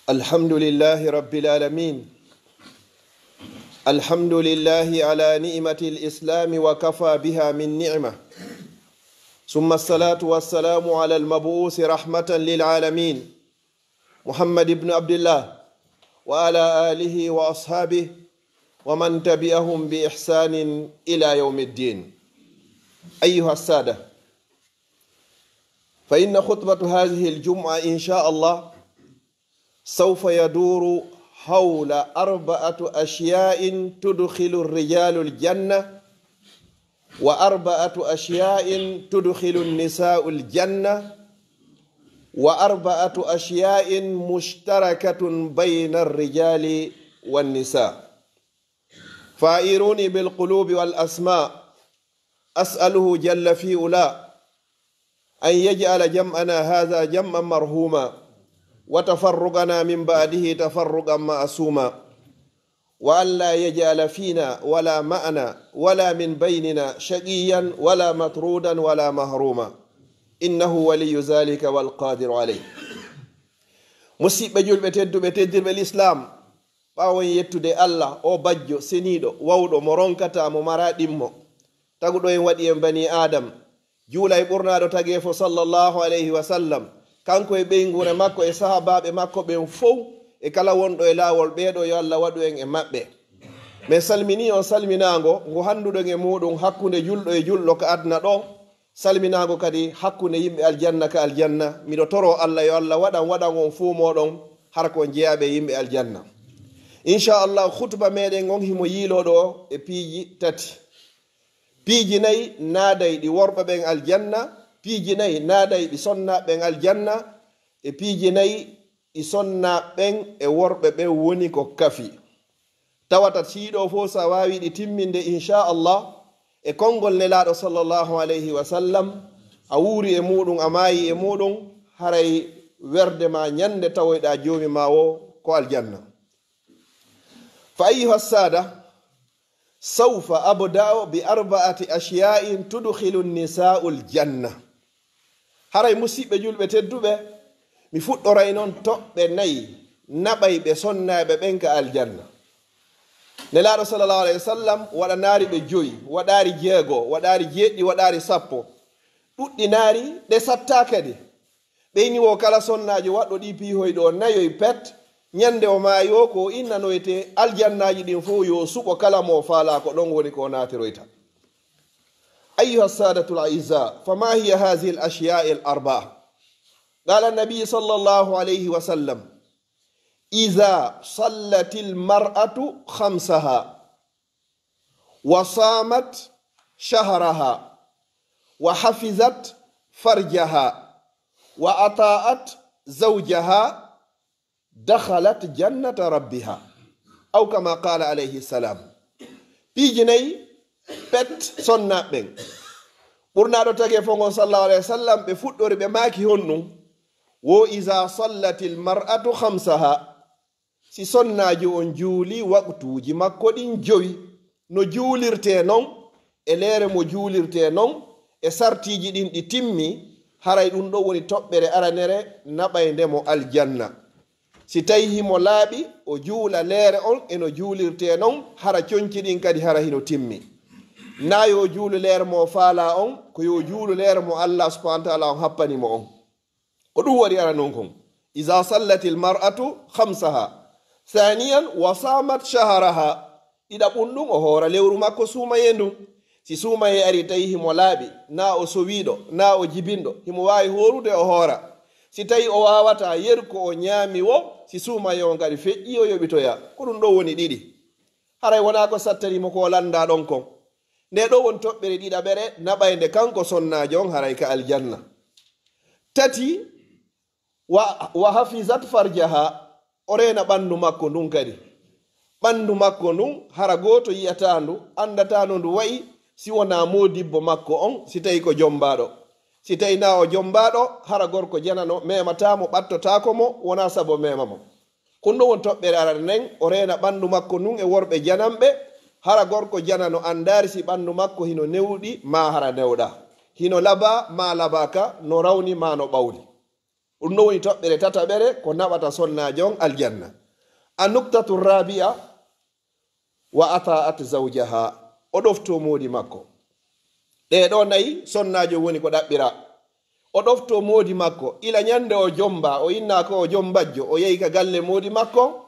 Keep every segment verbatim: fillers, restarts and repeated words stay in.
الحمد لله رب العالمين. الحمد لله على نعمة الإسلام وكفى بها من نعمة. ثم الصلاة والسلام على المبعوث رحمة للعالمين محمد بن عبد الله وعلى آله وأصحابه ومن تبعهم بإحسان إلى يوم الدين. أيها السادة، فإن خطبة هذه الجمعة إن شاء الله سوف يدور حول أربعة أشياء تدخل الرجال الجنة، وأربعة أشياء تدخل النساء الجنة، وأربعة أشياء مشتركة بين الرجال والنساء. فأعيروني بالقلوب والأسماع، أسأله جل في علاه أن يجعل جمعنا هذا جمعا مرحوما، وتفرقنا من بعده تفرقا معصوما، وأن لا يجعل فينا ولا معنا ولا من بيننا شقيا ولا مطرودا ولا محروما، إنه ولي ذلك والقادر عليه. Musiɓɓe julɓe tedduɓe, teddirɓe Lislaam, ɓaawo en yettude Allah, o bajjo seniiɗo, wawɗo, mo ronkataa, mo maraa ɗimmo, taguɗo en, waɗi en banii Aadam, juula e ɓurnaaɗo tageefo, sallallahu alayhi wa sallam, kanko e ɓeynguure makko e sahaabaaɓe makko ɓen fow, e kala wonɗo e laawol ɓeeɗo, yo Allah waɗu en e maɓɓe. Men salminii on salminaango ngo hannduɗen e muuɗum hakkunde julɗo e julɗo ka aduna ɗoo, salminaango kadi hakkunde yimɓe aljanna ka aljanna. Miɗo toroo Allah yo Allah waɗan, waɗan on fuu mooɗon hara ko on jeyaaɓe e yimɓe aljanna. Insha Allah, khutba meɗen on himo yiiloo ɗoo e piiji tati. Piiji nayi naaday ɗi worɓe ɓen aljanna, piiji nayi naaday ɗi sonnaaɓe ɓen aljanna, e piiji nayi ɗi sonnaaɓe ɓen e worɓe ɓen woni ko kafi. Tawata sii ɗoo fow, si a waawii ɗi timminde, insha Allah, e konngol Nelaaɗo sallallahu alayhi wa sallam, a wuuri e muuɗum, a maayii e muuɗum, haray werde maa ñande tawoyɗaa Joomi maa woo ko aljanna. Fa ayyuha saada, sawfa abda'u bi arba'ati ashya'in tudkhilu nisa'ul janna. Haray musiɓɓe julɓe tedduɓe, mi fuɗɗoray non toɓɓe nayi naɓayɓe sonnaaɓe ɓen ka aljanna. Nelaaɗo sallallahu alayhi wa sallam waɗanaari ɓe joyi, waɗaari jeego, waɗaari jeeɗiɗi, waɗaari sappo, ɗuɗɗinaari ɗe sattaa kadi. Ɓeyni woo kala sonnaajo waɗɗo ɗii piihoy ɗoo nayoy pet, ñande o maayoo ko o innanoytee aljannaaji ɗin fow yo o suɓo kala mo o faalaa, ko ɗon woni ko o naatiroyta. Ayyuha saadatul a'izza, fa ma hiya hazihi al ashiya al arba'a? Qala nabi sallallahu alayhi wa sallam, iza sallatil mar'atu khamsaha, wa samat shahraha, wa hafizat farjaha, wa ata'at zawjaha, dakhalat jannata rabbiha. Aw kama qala alayhi salam. Piiji nayi pet sonnaaɓe ɓen. Ɓurnaaɗo tagee fo ngon sallallahu alayhi wa sallam, ɓe fuɗɗori, ɓe maaki honɗum? Wo iza sallatil mar'atu khamsaha. Si sonnaajo on juulii waqtuuji makko ɗin jowi, no juulirtee non, e leere mo juulirtee non, e sartiiji ɗin ɗi timmi, haray ɗum ɗon woni toɓɓere aranere naɓaynde mo aljanna. Si tawii himo laaɓi, o juula leere on e no juulirtee non, hara conci ɗin kadi hara hino timmi. Naa yo o juulu leere mo o faalaa on, ko yo o juulu leere mo Allah subhanahu wa ta'ala on happani mo on. Ko ɗum waɗi ara non kon. Iza sallatil mar'atu khamsaha. Thaniyan, wa samat shahraha. Ɗiɗaɓun ɗum, o hoora lewru makko suumayee ndun. Si suumayee ari tawi himo laaɓi, naa o sowiiɗo, naa o jibinɗo, himo waawi hoorude o hoora. Si tawi o waawataa, yeru ko o ñaami woo, si suumayee on kadi feƴƴii, o yoɓitoya. Ko ɗum ɗoo woni ɗiɗi. Haray wonaa ko sattani mo ko o lanndaa ɗon kon. Ndee ɗoo woni toɓɓere ɗiɗaɓere naɓaynde kanko sonnaajo on haray ka aljanna. Tati, wa, wa hafizat farjaha, o reena ɓanndu makko ndun kadi. Ɓanndu makko ndun, hara gooto yi'ataa ndu, anndataa no ndu wa'i, si wonaa moodibbo makko on, si tawii ko jommbaaɗo. Si tawii naa o jommbaaɗo, hara gorko janano meemataa mo, ɓattotaako mo, wonaa sabu o meema mo. Ko ɗum ɗon woni toɓɓere arane nden, o reena ɓanndu makko ndun e worɓe jananɓe, hara gorko janano anndaali si ɓanndu makko hino newɗi maa hara newɗaa, hino labaa maa labaaka, no rawni maa no ɓawli. Ɗum ɗon woni toɓɓere tataɓere ko naɓata sonnaajo on aljanna. A nuktatu rabi'a, wa ata'at zawjaha, o ɗoftoo moodi makko. Ɗee ɗoo nayi sonnaajo woni ko ɗaɓɓiraa. O ɗoftoo moodi makko, ila ñande o jomba, o innaa ko o jombajjo, o yehi ka galle moodi makko.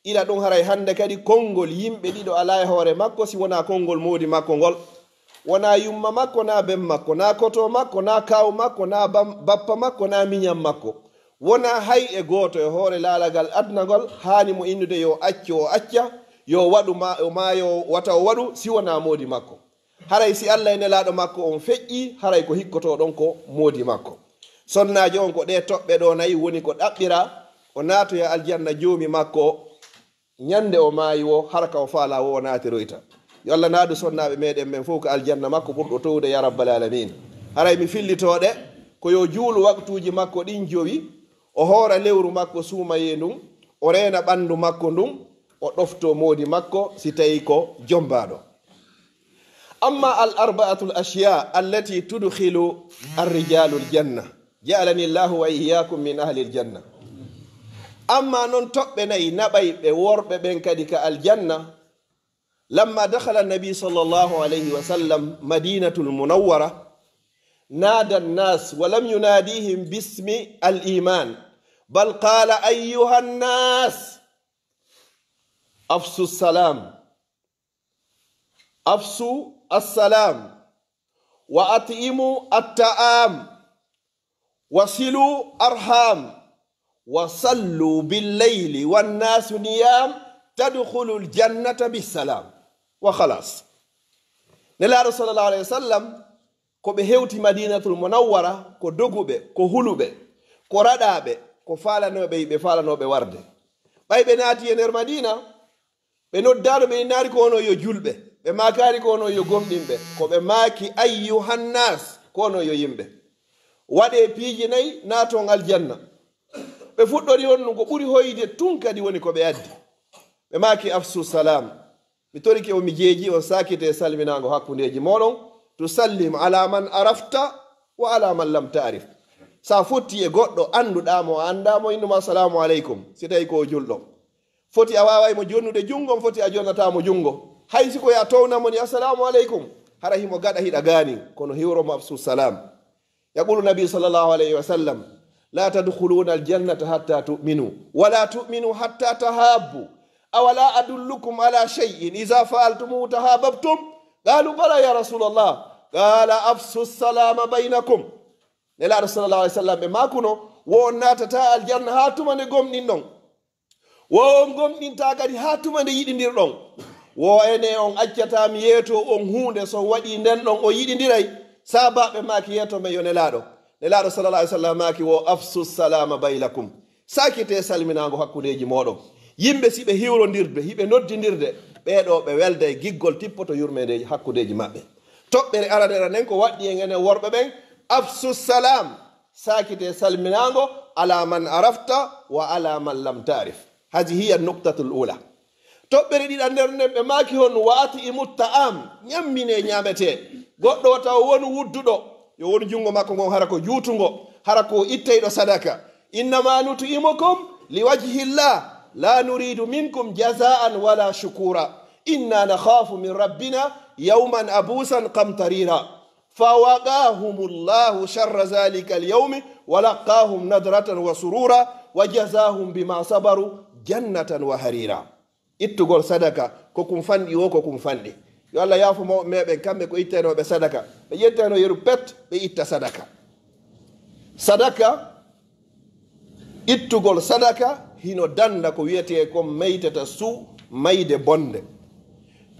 Ila ɗum haray hannde kadi konngol yimɓe ɗiɗo alaa e hoore makko si wonaa konngol moodi makko ngol. Wonaa yumma makko, naa ben makko, naa koto makko, naa kaaw makko, naa bam-, bappa makko, naa miñan makko. Wonaa hay e gooto e hoore laalagal aduna ngol haani mo innude yo accu o acca, yo waɗu ma-, o maayo wata o waɗu si wonaa moodi makko. Haray si Alla e Nelaaɗo makko on feƴƴii, haray ko hikkotoo ɗon ko moodi makko. Sonnaajo on ko ɗee toɓɓe ɗoo nayi woni ko ɗaɓɓiraa, o naatoya aljanna Joomi makko ñande o maayi woo, hara ka o faalaa woo o naatiroyta. Yo Alla naadu sonnaaɓe meɗen ɓen fow ka aljanna makko ɓurɗo towude, ya rabbal aalamiin. Haray mi fillitoo ɗe, ko yo juulu waqtuuji makko ɗin jowi, o hoora lewru makko suumayee ndun, o reena ɓanndu makko ndun, o ɗoftoo moodi makko si tawii ko jombaaɗo. أما الأربعة الأشياء التي تدخل الرجال الجنة، جعلني الله وإياكم من أهل الجنة. Amma non toɓɓe nayi naɓayɓe worɓe ɓen kadi ka aljanna, لما دخل النبي صلى الله عليه وسلم مدينة المنورة، نادى الناس ولم يناديهم باسم الإيمان، بل قال: أيها الناس، أفشوا السلام، أفشوا السلام، وأطعموا الطعام، وصلوا أرحام، وصلوا بالليل والناس نيام، تدخلوا الجنة بالسلام. وخلاص. Nelaaɗo sallallahu alayhi wa sallam, ko ɓe hewti Madinatul Munawwara, ko doguɓe, ko huluɓe, ko raɗaaɓe, ko faalanooɓe, ɓe faalanooɓe warde. Ɓay ɓe naati e nder Madina, ɓe noddaano, ɓe innaali ko onon yo julɓe, ɓe maakaali ko onon yo gomɗinɓe, ko ɓe maaki: "Ayyuhan nas, ko onon yo yimɓe. Waɗee piiji nayi, naaton aljanna." Ɓe fuɗɗori on ɗum, ko ɓuri hoyde tun kadi woni ko ɓe addi. Ɓe maaki: "Afsu salam." Mi torike on, mi jeeji on, saakitee salminaango hakkundeeji mooɗon. "Tusallim ala man arafta wa ala man lam ta'rif." Sa fotti e goɗɗo annduɗaa mo, a anndaa mo, innu mo assalamu aleykum, si tawii ko o julɗo. Foti a waaway mo jonnude junngo, foti a jonnataa mo junngo. Hay si ko yo a towna mo ni, "Assalamu aleykum," hara himo gaɗa hiɗa gaani, kono hiwro mo afsu salam. Yaqulu nabi sallallahu alayhi wa sallam: "La tadkhuluna al-jannata hatta tu'minu, wa la tu'minu hatta tahabbu. Awala adullukum ala shay'in idha fa'altumuhu tahabbtum?" Qalu: "Bala ya Rasulallah." Qala: "Afsu salama baynakum." Nelaaɗo sallallahu alayhi wa sallam ɓe maakuno, wo on naatataa aljanna haa tuma nde gomɗinɗon. Wo on gomɗintaa kadi haa tuma nde yiɗindirɗon. Wo ene on accataa mi yeetoo on huunde, so waɗii nden ɗon o yiɗindiray. Saabaaɓe maaki: "Yeeto men yo Nelaaɗo." Nelaaɗo sallallahu alayhi wa sallam maaki: "Wo afsu salama baynakum." Saakitee salminaango hakkundeeji mooɗon. Yimɓe si ɓe hiwrondirde, hiɓe noddindirde, ɓee ɗoo ɓe welday, giggol tippoto yurmeendeeji hakkundeeji maɓɓe. Toɓɓere aranere nden ko waɗɗi en enen worɓe ɓen, afsu salam. Saakitee salminaango ala man arafta wa ala man lam ta'rif. Hazi hiya nuktatul ula. Toɓɓere ɗiɗa nder nden ɓe maaki honno, "Wa at'imu ta'am, ñamminee ñaametee." Goɗɗo o taw wonu wudduɗo, yo wonu junngo makko ngon hara ko juutungo, hara ko ittayɗo sadaka. "Innama nut'imukum li wajhillah, la nuridu minkum jazaan wala shukura. Inna nakhafu min rabbina yawman abusan qamtarira." فوقاهم الله شر ذلك اليوم ولقاهم نضرة وسرورا وجزاهم بما صبروا جنة وحريرا. Ittugol sadaka, ko kun fanɗi wo, ko kun fanɗi. Yo Allah yaafo mawɓe meɗen, kamɓe ko ittanooɓe sadaka. Ɓe ƴettano yeru pet, ɓe itta sadaka. Sadaka, ittugol sadaka hino danda ko wi'etee kon maytata suu, mayde bonde.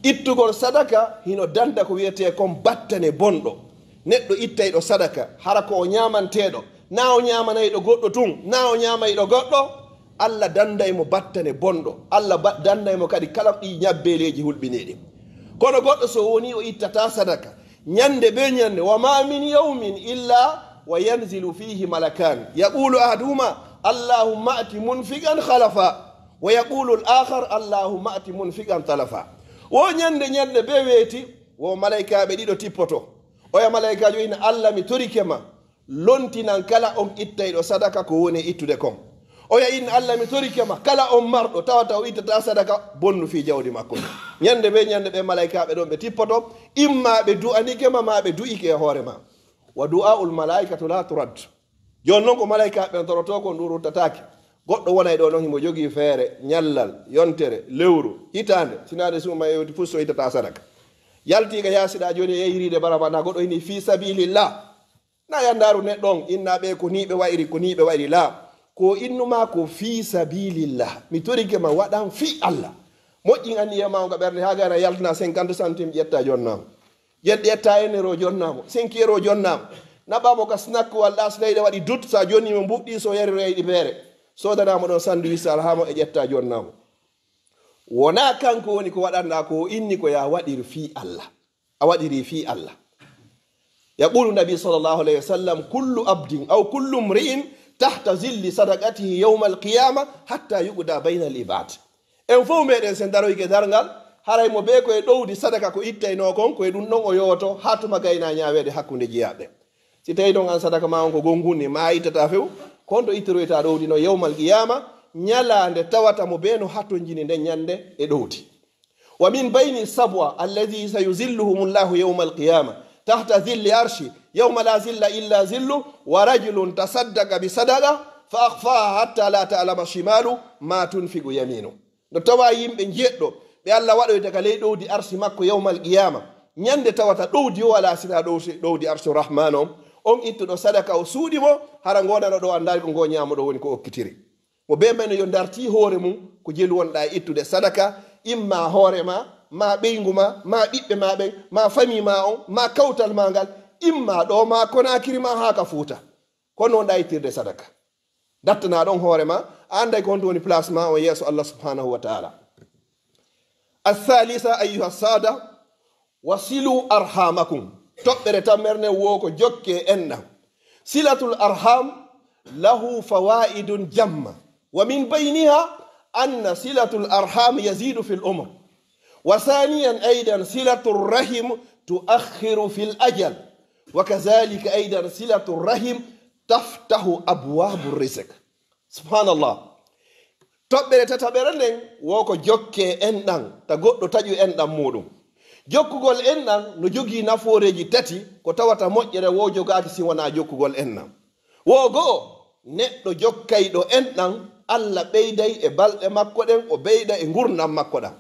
Ittugol sadaka hino danda ko wi'etee kon battane bonɗo. Neɗɗo ittayɗo sadaka, hara ko o ñaamanteeɗo, naa o ñaamanayɗo goɗɗo tun, naa o ñaamayɗo goɗɗo, Allah danday mo battane bonɗo. Allah ba-, danday mo kadi kala ɗi ñabbeeleeji hulɓiniiɗi. Kono goɗɗo so woni o ittataa sadaka, ñande be ñande, "Wa ma min yawmin illa wa yanzilu fihi malakan. Yaqulu ahaduhuma, Allahumma ati munfiqan khalafa. Wa yaqulu al-akhar, Allahumma ati munfiqan talafa." Wo ñande ñande be weeti, wo malaykaaɓe ɗiɗo tippoto. Oya malaykaajo ina, "Allah, mi torike ma, lontinan kala on ittayɗo sadaka ko woni e ittude kon. Oya, inna Alla, mi torike ma, kala on marɗo tawata o ittata sadaka, bonnu fii jawdi makko ndin. Ñande bee ñande ɓee malaykaaɓe ɗon ɓe tippoto, imma ɓe du'anike ma, maa ɓe du'ike e hoore ma. Wa du'aa'ul malaa'ikatu laa turad. Jooni non ko malaykaaɓe ɓen torotoo kon ɗun ruttataake. Goɗɗo wonay ɗoo non himo jogii feere, ñallal, yontere, lewru, hitaande, sinaade suuma e yewti fus so ittata sadaka. Yaltii ka yaasi ɗaa jooni e yeyriide barama, na goɗɗo hini fii sabiilillah. Na yandaaru neɗɗo on, inna ɓe ko nii ɓe wa'iri, ko nii ɓe wa'iri, laa. Ko innu maa ko fii sabiilillah. Mi torike ma waɗan fii Alla. Moƴƴin anniya maa on ka ɓernde, haa gana yaltana cinquante centimes ƴetta jonnaa mo. Ƴet-, ƴetta en euro jonnaa mo, cinq euro jonnaa mo. Naɓaa mo ka snack walla ɗaa so tawi ɗe waɗi dut, sa jonnii mo mbuɗɗi, so yariroyay ɗi beere. Soodanaa mo ɗon sandwich sa alhaamo e ƴetta jonnaa mo. Wonaa kanko woni ko waɗanɗaa ko, o inni ko yaa waɗir fii Alla. A waɗiri fii Alla. Yaqulu Nabi sallallahu alayhi wa sallam, "Kullu abdin aw kullu mri'in tahta zilli sadaqatihi yawmal qiyama hatta yuqda baynal ibad." En fow meɗen sen daroyke darngal, haray mo bee ko e ɗowdi sadaka ko ittaynoo kon, ko e ɗun ɗon o yowoto haa tuma gaynaa ñaaweede hakkunde jiyaaɓe. Si tawi non an sadaka maa on ko gongundi, maa a ittataa few, ko honto ittoroytaa ɗowdi non yawmal qiyama, ñalaande tawata mo bee no hatonjini nden ñande e ɗowdi. ومن بين السبعة الذين سيظلهم الله يوم القيامة تحت ظل عرشه يوم لا ظل إلا ظله ورجل تصدق بصدقة فأخفاها حتى لا تعلم شماله ما تنفق يمينه. No tawa yimɓe njeɗɗo ɓe Alla waɗoyta ka ley ɗowdi arsi makko yawmal qiyama, ñande tawata ɗowdi o walaa sinaa ɗowdi, ɗowdi arsu Rahmaan on, on ittuɗo sadaka o suuɗi mo, hara ngoonano ɗo anndaali ko ngo ñaamo ɗo woni ko okkitiri. Mo bee men yo dartii hoore mum ko jelu wonɗaa e ittude sadaka, imma hoore maa, maa ɓeyngu maa, maa ɓiɓɓe maa ɓen, maa famii maa on, maa kawtal maa ngal, imma ɗoo maa Konaakiri maa haa ka Fuuta. Ko non wonɗaa ittirde sadaka. Dattanaa ɗon hoore maa, a annday ko honto woni place maa on yeeso Allah subhanahu wa ta'ala. Al-thalitha, ayyuha sada, وصلوا أرحامكم. Toɓɓere tammere nden wo ko jokkee enɗan. صلة الأرحام له فوائد جمة، ومن بينها أن صلة الأرحام يزيد في العمر. وثانيا أيضا صلة الرحم تؤخر في الأجل. وكذلك أيضا صلة الرحم تفتح أبواب الرزق. Subhanallah. Toɓɓere tataɓere nden wo ko jokkee enɗan, ta goɗɗo taƴu enɗan muuɗum. Jokkugol enɗan no jogii nafooreeji tati ko tawata moƴƴere wo jogaaki si wonaa jokkugol enɗan. Wo go'o, neɗɗo jokkayɗo enɗan, Alla ɓeyday e balɗe makko ɗen, o ɓeyda e ngurndan makko ɗan.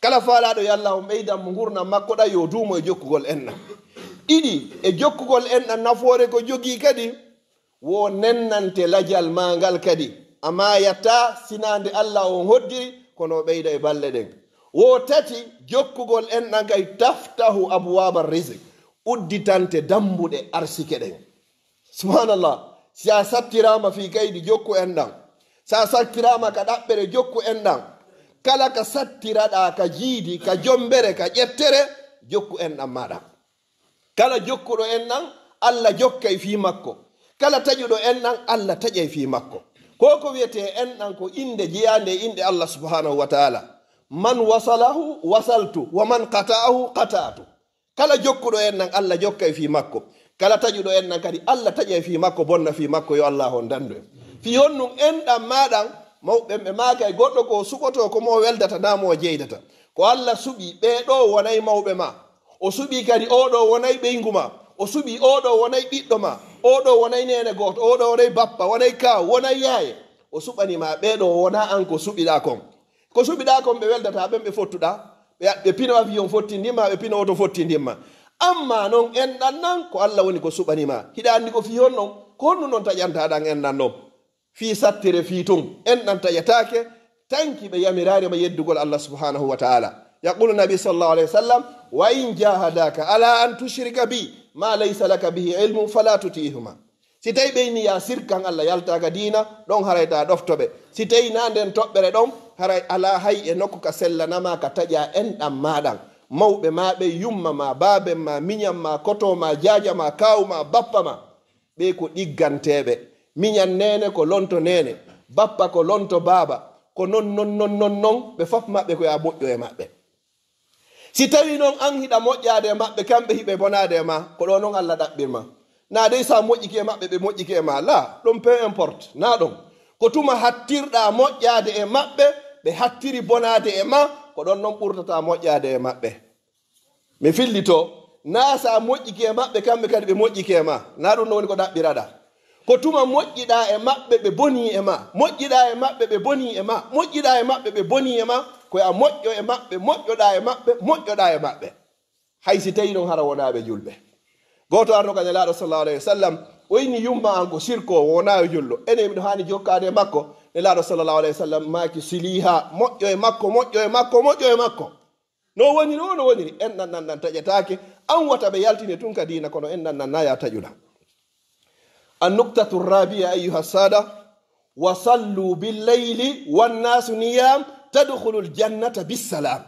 Kala faalaaɗo yo Alla on ɓeydan mo ngurndan makko ɗan, yo duumo e jokkugol enɗan. Ɗiɗi, e jokkugol enɗan nafoore ko jogii kadi, wo nennante lajal maa ngal kadi, a maayataa sinaa nde Alla on hoddiri, kono o ɓeyda e balɗe ɗen. Wo tati, jokkugol enɗan kay, تفتح أبواب الرزق, udditante dambuɗe arsike ɗen. Subhanallah, si a sattiraama fii kaydi, jokku enɗan. Si a sattiraama ka ɗaɓɓere, jokku enɗan. Kala ka sattiraɗaa, ka jiidi, ka jombere, ka ƴettere, jokku enɗan maaɗa. Kala jokkuɗo enɗan, Alla jokkay fii makko. Kala taƴuɗo enɗan, Alla taƴay fii makko. Ko ko wi'etee enɗan ko innde jeyaande e inɗe Alla subhanahu wa ta'ala. من وصله وصلت، ومن قطعه قطعت. Kala jokkuɗo enɗan, Alla jokkay fii makko. Kala taƴuɗo enɗan kadi, Alla taƴay fii makko, bonna fii makko, yo Alla on dandu en. Fii honɗun enɗan maaɗan, mawɓe ɓen ɓe maakay goɗɗo ko o suɓotoo, ko mo o weldata, naa mo o jeydata. Ko Alla suɓi, ɓee ɗoo wonay mawɓe maa. O suɓii kadi oo ɗoo wonay ɓeyngu maa. O suɓii oo ɗoo wonay ɓiɗɗo maa. Oo ɗoo wonay neene gooto. Oo ɗoo wonay bappa, wonay kaaw, wonay yaaye. O suɓanii ma ɓee ɗoo wonaa an ko suɓiɗaa kon. Ko suɓiɗaa kon ɓe weldataa ɓen ɓe fottuɗaa. Ɓe, ɓe pino avion fottindin ma, ɓe pino oto fottindin ma. Ammaa non enɗan ɗan ko Alla woni ko suɓanii ma. Hiɗa anndi ko fii honɗun? Ko honɗun non taƴantaa ɗan enɗan ɗon? Fii sattere fii tun, enɗan taƴataake, tanki ɓe yamiraali ma yeddugol Allah subhanahu wa ta'ala. Yaqulu Nabi sallallahu alayhi wa sallam, "وإن جاهداك على أن تشرك بي ما ليس لك به علم فلا تطعهما." Si tawi ɓe inni, "Yaa sirkan Allah, yaltaa ka diina," ɗon haray taa ɗofto ɓe. Si tawi naa nden toɓɓere ɗon, haray alaa hay e nokku ka sellanaa ma ka taƴaa enɗan maa ɗan. Mawɓe maa ɓe, yumma maa, baaben maa, miñan maa, koto maa, jaaja maa, kaawu maa, bappa maa. Ɓe ko ɗigganteeɓe. Miñan neene ko lonto neene, bappa ko lonto baaba, ko non, non, non, non, non, ɓe fof maɓɓe ko yaa moƴƴo e maɓɓe. Si tawii non an hiɗa moƴƴaade e maɓɓe, kamɓe hiɓe bonaade e maa, ko ɗoo non Alla ɗaɓɓir ma. Naa dey so a moƴƴike e maɓɓe, ɓe moƴƴike e maa. Laa, ɗum peu importe, naa ɗum. Ko tuma hattirɗaa moƴƴaade e maɓɓe, ɓe hattiri bonaade e maa, ko ɗon non ɓurtataa moƴƴaade e maɓɓe. Mi fillitoo, naa so a moƴƴike e maɓɓe, kamɓe kadi ɓe moƴƴike e maa. Naa ɗum non woni ko ɗaɓɓiraɗaa. Ko tuma moƴƴiɗaa e maɓɓe, ɓe bonii e maa. Moƴƴiɗaa e maɓɓe, ɓe bonii e maa. Moƴƴiɗaa e maɓɓe, ɓe bonii e maa. Ko yo a moƴƴo e maɓɓe, moƴƴoɗaa e maɓɓe, moƴƴoɗaa e maɓɓe. Hay si tawii non hara wonaa ɓe julɓe. Gooto arno ka Nelaaɗo sallallahu alayhi wa sallam, o inni yumma an ko sirko, o wonaa yo julɗo. Enen miɗo haani jokkaade e makko. Nelaaɗo sallallahu alayhi wa sallam maaki siliha, moƴƴo e makko, moƴƴo e makko, moƴƴo e makko. No woniri o, no woniri. En nan nan nan taƴataake. An wata ɓe yaltine tun ka diina, kono en nan nan na ya taƴuna. النكتة الرابعة أيها السادة: وصلوا بالليل والناس نيام تدخلوا الجنة بالسلام.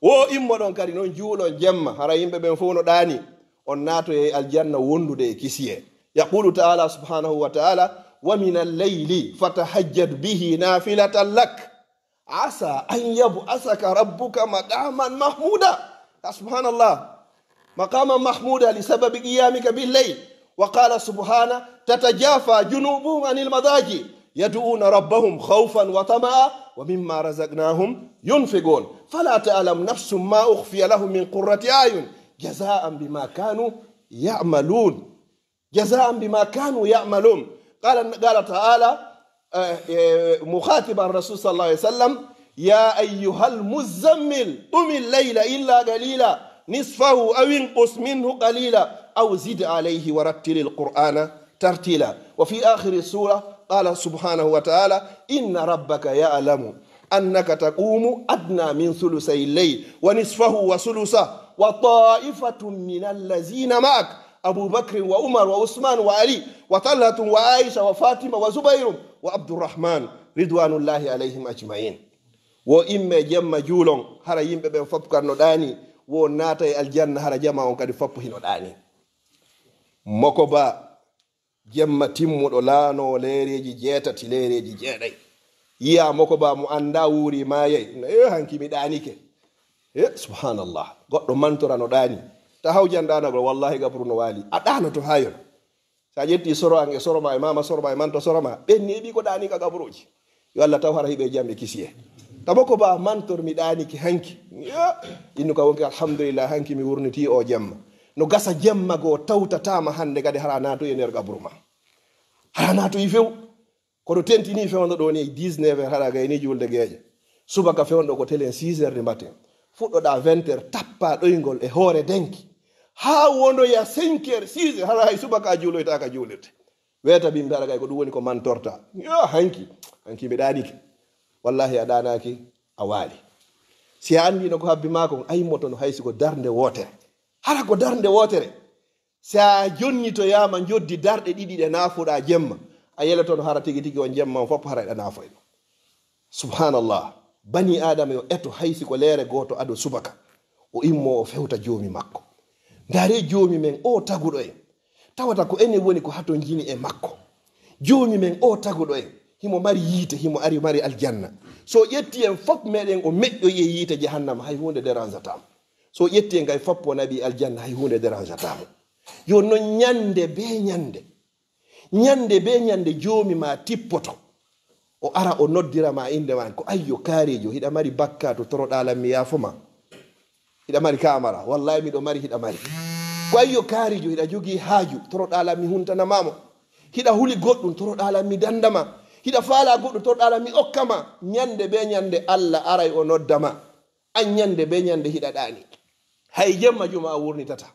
Wo immoɗon kadi non juulon jemma, hara yimɓe ɓen fow no ɗaani, on naatoyay aljanna wondude e kisiyee. يقول تعالى سبحانه وتعالى: ومن الليل فتهجد به نافلة لك عسى أن يبعثك ربك مقاما محمودا. سبحان الله. مقاما محمودا لسبب قيامك بالليل. وقال سبحانه: تتجافى جنوبهم عن المضاجع يدعون ربهم خوفا وطمعا ومما رزقناهم ينفقون. فلا تعلم نفس ما أخفي لهم من قرة أعين جزاء بما كانوا يعملون. جزاء بما كانوا يعملون. قال، قال تعالى، آه، آه، مخاطبا الرسول صلى الله عليه وسلم: يا أيها المزمل، قم الليل إلا قليلا، نصفه أو انقص منه قليلا، أو زد عليه ورتل القرآن ترتيلا. وفي آخر السورة قال سبحانه وتعالى: إن ربك يعلم أنك تقوم أدنى من ثلثي الليل ونصفه وثلثه وطائفة من الذين معك، أبو بكر وعمر وعثمان وعلي وطلحة وعائشة وفاطمة وزبير وعبد الرحمن رضوان الله عليهم أجمعين. Wo imme jemma juulon, hara yimɓe ɓen fof kan no ɗaani, wo naata e aljanna, hara jama on kadi fof hino ɗaani. Moko ba, jemma timmuɗo laanoo leereeji jeetati, leereeji jeeɗay. Yiyaa moko ba mo anndaa wuuri maayay. No, "Eh, hanki mi ɗaanike." Eh, subhanallah. Goɗɗo mantora no ɗaani. Ta hawjan ɗaanagol, wallahi gabru no waali. A ɗaanoto haa yon. Sa ƴetti soro an e soro ma e maama soro ma e manto soro ma, ɓen ni e ɓii ko ɗaani ka gabruuji. Yo Allah taw hara hiɓe jam e kisiyee. Ta moko ba mantor mi ɗaanike hanki. Yo, innu ka wonki alhamdulillah hanki mi wurnitii o jemma. No gasa jemma goo tawtataama hannde kadi hara naatu e nder gabru ma. Hara naatu i few. Kono tentinii fewndo ɗoo ni dix-neuf heures, hara gayni juulde geeƴe. Subaka fewndo ko telen six heures du matin. Fuɗɗoɗaa vingt heures, tappaa ɗoyngol e hoore denki. Haa wondoya cinq heures, six heures, hara hay subaka a juuloytaaka juulirde. Weeta bimbi hara gay ko ɗum woni ko mantorta. Yo, hanki, hanki mi ɗaanike. Wallahi a ɗaanaaki, a waali. Si a anndino ko habbi maa kon, a yimmotono hay si ko darnde wootere. Hara ko darnde wootere. Si a jonnitoyaama njoddi darɗe ɗiɗi ɗe naafuɗaa jemma, a yelotono hara tigi tigi on jemma on fof hara eɗa naafoyno. Subhanallah. Bani Aadama yo eto hay si ko leere gooto ado subaka. O immoo o fewta Joomi makko. Ndaaree Joomi men o taguɗo en. Tawata ko enen woni ko hatonjini e makko. Joomi men o taguɗo en. Himo mari yiite, himo ari mari aljanna. So ƴetti en fof meɗen o meƴƴoyi e yiite jahannama, hay huunde dérangeataa mo. So ƴetti en kay fof o naɓi aljanna, hay huunde dérangeataa mo. Yo non ñande be ñande. Ñande be ñande Joomi ma tippoto. O ara o noddira ma innde ma, ko ayyo kaarijo, hiɗa mari bakkaatu, toroɗaa lan mi yaafo ma. Hiɗa mari kaamara, wallahi miɗo mari, hiɗa mari. Ko ayyo kaarijo, hiɗa jogii haaju, toroɗaa lan mi huntana ma mo. Hiɗa huli goɗɗum, toroɗaa lan mi danda ma. Hiɗa faalaa goɗɗum, toroɗaa lan mi okka ma. Ñande be ñande Alla aray o nodda ma. An ñande be ñande hiɗa ɗaani. Hay jemma juma a wurnitata.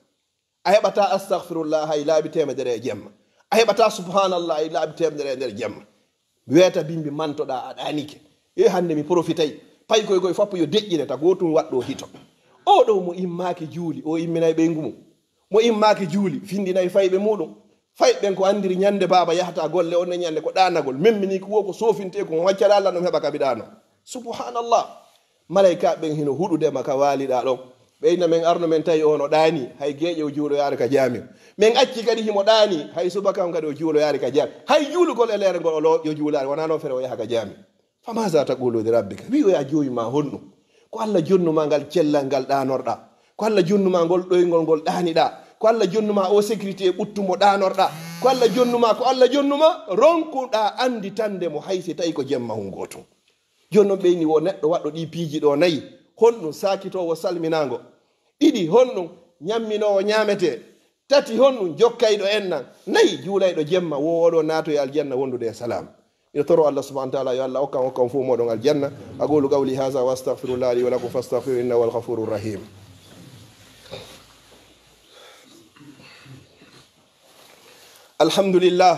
A heɓataa astaghfirullah hay laabi teemedere e jemma. A heɓataa subhanallah hay laabi teemedere e nder jemma. Weeta bimbi mantoɗaa a ɗaanike. E hannde mi profitay. Paykoy koy fappo yo deƴƴine ta gootum waɗɗo hito. O ɗo mo immaaki juuli, o imminay ɓeyngu mum. Mo immaaki juuli, findinay fayɓe muɗum. Fayɓe ɓen ko anndiri ñande baaba yahata golle on e ñande ko ɗaanagol. Memmini ko wo ko soofintee ko mo waccata Allah ɗum heɓa ka mi ɗaano. Subhanallah. Malaykaaɓe ɓen hino huɗude ma ka waaliɗaa ɗon. Ɓe inna men arno men tawi o no ɗaani, hay geeƴe o juuloyaali ka jaami. Men acci kadi himo ɗaani, hay subaka on kadi o juuloyaali ka jaami. Hay juulugol e leere ngol o lo-, yo juulaali, wonaa non fere o yaha ka jaami. Fa maza taqulu li rabbika? Wi'oya Joomi ma honɗum? Ko Allah jonnu ma ngal cellal ngal ɗaanorɗaa. Ko Allah jonnu ma ngol ɗoyngol ngol ɗaaniɗaa. Ko Alla jonnu maa oo sécurité e ɓuttu mo ɗaanorɗaa. Ko Alla jonnu maa, ko Alla jonnu maa, ronkuɗaa annditande mo hay si tawi ko jemma hun gootun. Jooni non ɓeyni wo neɗɗo waɗɗo ɗii piiji ɗoo nayi. Honɗun saakitoowo salminaango? Ɗiɗi, honɗun ñamminoowo ñaametee? Tati, honɗun jokkayɗo enɗan? Nayi, juulayɗo jemma, wo oɗo naatoya aljanna wondude e salaam. Miɗo toro Allah subhanahu wa ta'ala yo Allah okkan, okkan fof moɗon aljanna. أقول قولي هذا وأستغفر الله لي ولكم فاستغفروه إنه هو الغفور الرحيم. الحمد لله.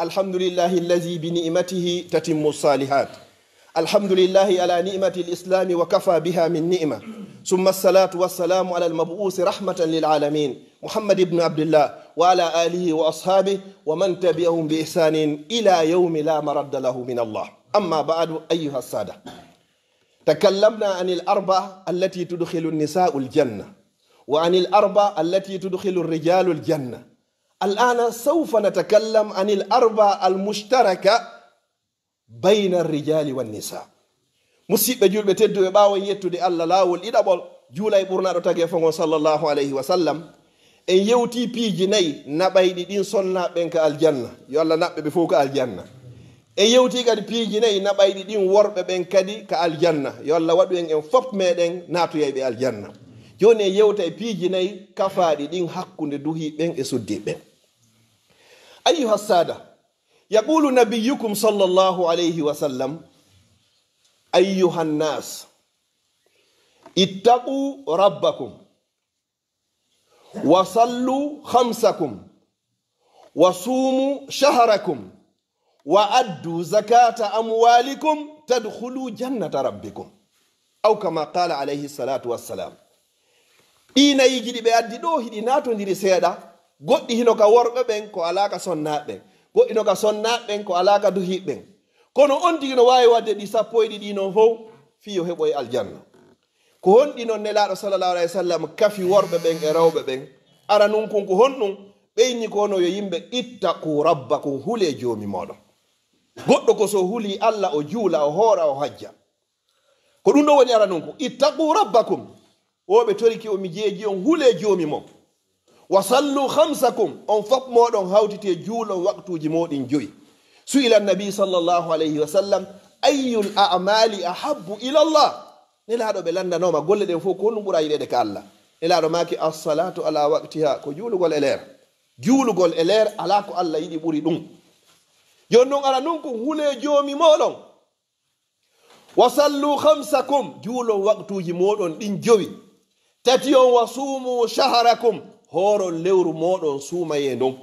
الحمد لله الذي بنعمته تتم الصالحات. الحمد لله على نعمة الإسلام وكفى بها من نعمة. ثم الصلاة والسلام على المبعوث رحمة للعالمين محمد بن عبد الله وعلى آله وأصحابه ومن تبعهم بإحسان إلى يوم لا مرد له من الله. أما بعد، أيها السادة، تكلمنا عن الأربع التي تدخل النساء الجنة، وعن الأربع التي تدخل الرجال الجنة. الآن سوف نتكلم عن الأربع المشتركة بين الرجال والنساء. Musiɓɓe julɓe tedduɓe, ɓaawo en yettude Allah laawol ɗiɗaɓol, juula e ɓurnaaɗo tageefo ngon sallallahu alayhi wa sallam, en yewtii piiji nayi naɓayɗi ɗin sonnaaɓe ɓen ka aljanna. Yo Allah naɓɓe ɓe fow ka aljanna. En yewtii kadi piiji nayi naɓayɗi ɗin worɓe ɓen kadi ka aljanna. Yo Allah waɗu en en fow meɗen naatoyayɓe aljanna. Jooni en yewta e piiji nayi kafaaɗi ɗin hakkunde duhiiɓe ɓen e suddiiɓe ɓen. أيها السادة، يقول نبيكم صلى الله عليه وسلم: أيها الناس، اتقوا ربكم، وصلوا خمسكم، وصوموا شهركم، وأدوا زكاة أموالكم، تدخلوا جنة ربكم. أو كما قال عليه الصلاة والسلام. Ɗii nayiiji ɗi ɓe addi ɗoo, hiɗi naatondiri seeɗa. Goɗɗi hino ka worɓe ɓen, ko alaa ka sonnaaɓe ɓen. Goɗɗi no ka sonnaaɓe ɓen, ko alaa ka duhiiɓe ɓen. Kono on tigi no waawi waɗde ɗi sappo e ɗiɗi non fow, fii yo heɓoy aljanna. Ko honɗi non Nelaaɗo sallallahu alayhi wa sallam kafi worɓe ɓen e rewɓe ɓen? Aranun kun ko honɗun? Ɓeyni ko no yo yimɓe, "Ittaqu rabbakum, hulee Joomi mooɗon." Goɗɗo ko so hulii Allah, o juula, o hoora, o hajja. Ko ɗun ɗon woni aranun kun. "Ittaqu rabbakum." O ɓe toriki o mi jeeji on, hulee Joomi mon. "Wa sallu khamsakum", on fow mooɗon hawtitee juulon waqtuuji mooɗin jowi. Su'ila Nabi sallallahu alayhi wa sallam: "Ayyul a'mali ahabbu ila Allah?" Nelaaɗo ɓe lanndanooma golle ɗen fow ko honɗun ɓura yiɗeede ka Allah. Nelaaɗo maaki: "As-salatu ala waqtiha", ko juulugol e leer. Juulugol e leer alaa ko Allah yiɗi ɓuri ɗun. Jooni non aranun kun hulee Joomi mooɗon. "Wa sallu khamsakum", juulon waqtuuji mooɗon ɗin jowi. Tati on, "Wa suumu shahrakum", hooron lewru mooɗon suumayee ndun.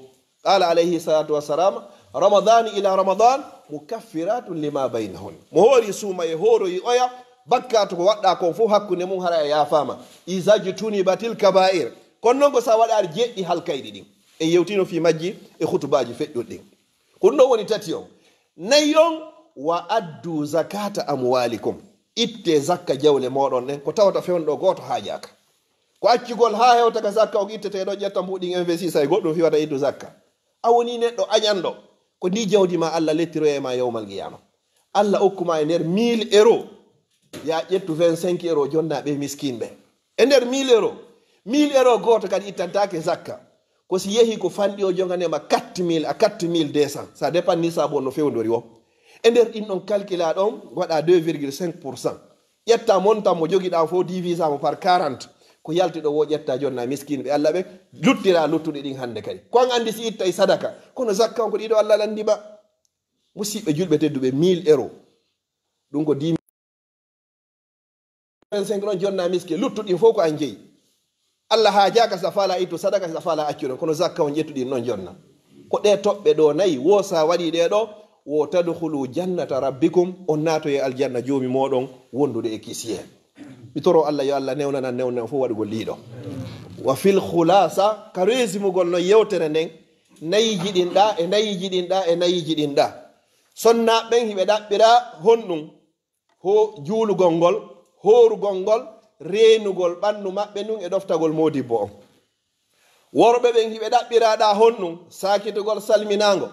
Qaala alayhi salatu wassalam: "Ramadan ila Ramadan mukaffiratun lima baynahun." Mo hoori suumayee, hooroyi oya, bakkaatu ko waɗɗaa kon fow hakkunde mun hara e yaafaama. "Iza jtunibatil kaba'ir." Kono non ko sa waɗaali jeɗɗi halkayɗi ɗin. En yewtiino fii majji e khutubaaji feƴƴuɗi ɗin. Ko ɗun ɗon woni tati on. Nayi on, "Wa addu zakata amwalikum." Ittee zakka jawle mooɗon ɗen, ko tawata fewndo gooto haajaaka. Ko accugol haa hewta ka zakka on, ittete ɗon, ƴetta mbuuɗin investir, sa e goɗɗun fii wata ittu zakka. A wonii neɗɗo añanɗo, ko ndii jawdi maa Allah lettiroyay ma yawmal qiyaama. Allah okku ma e nder mille euro, yaa ƴettu vingt-cinq euro jonnaa ɓee miskiin ɓe. E nder mille euro, mille euro gooto kadi ittantaake zakka. Ko si yehi ko fanɗi o jonganee ma quatre mille à quatre mille deux cents. Ça dépend nisaabu on no fewndori o. E nder ɗin ɗon calcula ɗon, waɗa deux virgule cinq pour cent. Ƴetta montant mo jogiɗaa fow, divisa mo par quarante. Ko yalti ɗon wo ƴetta jonna miskiin ɓe Allah ɓe, luttira luttuɗi ɗin hannde kadi. Ko an anndi si ittay sadaka. Kono zakka on ko ɗiɗo Allah lanndi ma. Musiɓɓe julɓe tedduɓe, mille euro. Ɗun ko dix vingt-cinq ɗon jonna miskiin, luttuɗin fow ko an jeyi. Allah haajaaka si a faalaa ittu sadaka, si a faalaa accu ɗon, kono zakka on ƴettuɗin ɗon jonna. Ko ɗee toɓɓe ɗoo nayi, wo sa waɗii ɗee ɗoo, wo tadkhulu jannata rabbikum, on naatoyay aljanna Joomi mooɗon wondude e kisiyee. Mi toro Allah yo Allah newnanan newnan fow waɗugol ɗii ɗoo. Wa fil khulasa, ka resimugol non yewtere nden, nayiiji ɗin ɗaa, e nayiiji ɗin ɗaa, e nayiiji ɗin ɗaa. Sonnaaɓe ɓen hiɓe ɗaɓɓira honɗun? Ho-, juulugol ngol, hoorugol ngol, reenugol ɓandu maɓɓe ndun e ɗoftagol moodibbo on. Worɓe ɓen hiɓe ɗaɓɓiraa ɗaa honɗun? Saakitugol salminaango.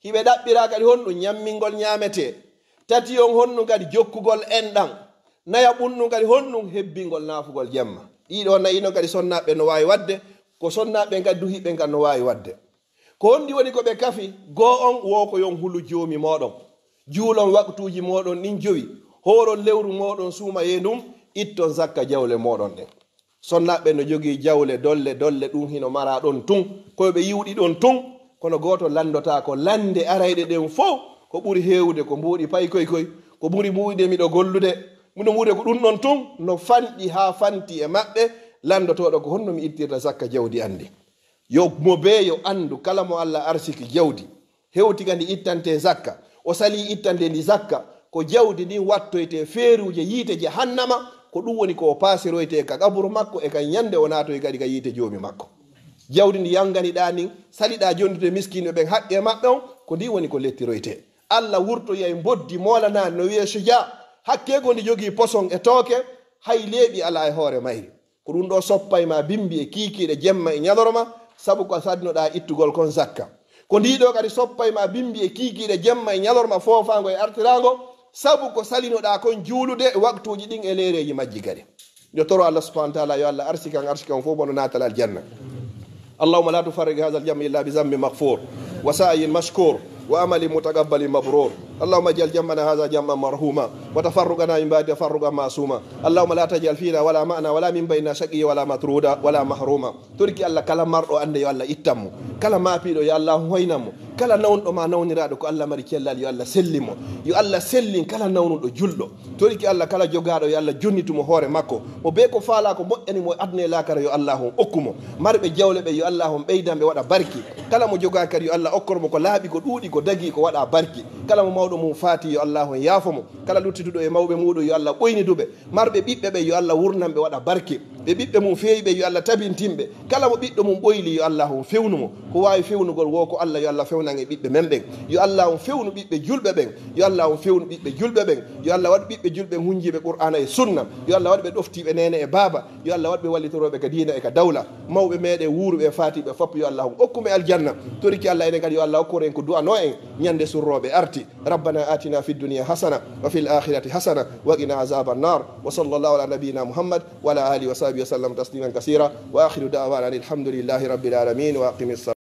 Hiɓe ɗaɓɓiraa kadi honɗun? Ñammingol ñaametee. Tati on honɗun kadi? Jokkugol enɗan. Nayaɓun ɗun kadi honɗun? Hebbingol naafugol jemma. Ɗii ɗoo nayi non kadi sonnaaɓe ɓen no waawi waɗde Ko sonnaaɓe ɓen kadi, duhiiɓe ɓen kadi no waawi waɗde. Ko honɗi woni ko ɓe kafi? Goo on, wo ko yo on hulu Joomi mooɗon. Juulon waqtuuji mooɗon ɗin jowi. Hooron lewru mooɗon suumayee ndun. Itton zakka jawle mooɗon ɗen. Sonnaaɓe ɓen no jogii jawle dolle dolle, ɗun hino maraa ɗon tun. Ko yo ɓe yiwɗi ɗon tun. Kono gooto lanndotaako lannde arayɗe ɗen fow. Ko ɓuri heewude ko mbuuɗi paykoy koy. Ko ɓuri muuyude miɗo gollude. Miɗo muuyude ko ɗun ɗon tun. No fanɗi haa fanti e maɓɓe. Lanndotooɗo ko honno mi ittirta zakka jawdi an ndin. Yo mo bee yo anndu, kala mo Alla arsiki jawdi, hewti ka ndi ittantee zakka, o salii ittande ndi zakka, ko jawdi ndin wattoytee feeruuje yiite jahannama, ko ɗun woni ko o paasiroytee ka qaburu makko e ka ñande o naatoyi kadi ka yiite Joomi makko. Jawdi ndi yanganiɗaa ndin, saliɗaa jonnude miskiinɓe ɓen haqqee maɓɓe on, ko ndin woni ko lettiroytee. Alla wurtoyay mboddi moolanaandi no wi'ee sujaa, hakkee ko ndi jogii poson e tooke, hay leeɓi alaa e hoore mayri. Ko ɗun ɗoo soppay ma bimbi e kiikiiɗe jemma e ñalorma, sabu ko salinoɗaa ittugol kon zakka. Ko ndii ɗoo kadi soppay ma bimbi e kiikiiɗe jemma e ñalorma, foofaango e artiraango, sabu ko salinoɗaa kon juulude e waqtuuji ɗin e leereeji majji kadi. Yo toro Allah subhanahu wa ta'ala, yo Allah arsike an, arsike on fow, mo no naatal aljanna. اللهم لا تفرق هذا الجمع إلا بذنب مغفور وسعي مشكور وعمل متقبل مبرور. اللهم اجعل جمعنا هذا جمعا مرحوما وتفرقنا من بعده تفرقا معصوما. اللهم لا تجعل فينا ولا معنا ولا من بيننا شقيا ولا مطرودا ولا محروما. Toriki Allah, kala marɗo annde, yo Allah ittan mo. Kala maapiiɗo, yo Allah hoynan mo. Kala nawnuɗo maa nawniraaɗo ko Allah mari cellal, yo Allah sellin mo. Yo Allah sellin kala nawnuɗo julɗo. Toriki Allah, kala jogaaɗo, yo Allah jonnitu mo hoore makko. Mo bee ko faalaa ko moƴƴani mo aduna e laakara, yo Allah on okku mo. Marɓe jawle ɓe, yo Allah on ɓeydan ɓe, waɗa barki. Kala mo jogaaki kadi, yo Allah okkor mo ko laaɓi, ko ɗuuɗi, ko dagii, ko waɗa barki. Kala mo mawɗo mum faati, yo Allah on yaafo mo. Kala luttuduɗo e mawɓe muuɗum, yo Allah ɓoynidu ɓe. Marɓe ɓiɓɓe ɓe, yo Allah wurnan ɓe, waɗa barke. Ɓe ɓiɓɓe mum feewi ɓe, yo Allah tabintin ɓe. Kala mo ɓiɗɗo mum ɓoyli, yo Allah on fewnu mo. Ko waawi fewnugol wo ko Allah, yo Allah fewnan e ɓiɓɓe men ɓen. Yo Allah on fewnu ɓiɓɓe julɓe ɓen. Yo Allah on fewnu ɓiɓɓe julɓe ɓen. Yo Allah waɗu ɓiɓɓe julɓe ɓen hunjiiɓe Qur'aana e Sunna. Yo Allah waɗu ɓe ɗoftiiɓe neene e baaba. Yo Allah waɗu ɓe wallitorooɓe ka diina e ka dawla. Mawɓe meɗen wuuruɓe e faatiiɓe fof, yo Allah on okku ɓe aljanna. Toriki Allah, enen kadi, yo Allah okkor en ko du'anoo en ñande surrooɓe arti. ربنا آتنا في الدنيا حسنة وفي الآخرة حسنة وقنا عذاب النار. وصلى الله على نبينا محمد وعلى آله وصحبه وسلم تسليما كثيرا. وآخر دعوانا أن الحمد لله رب العالمين. وأقم الصلاة.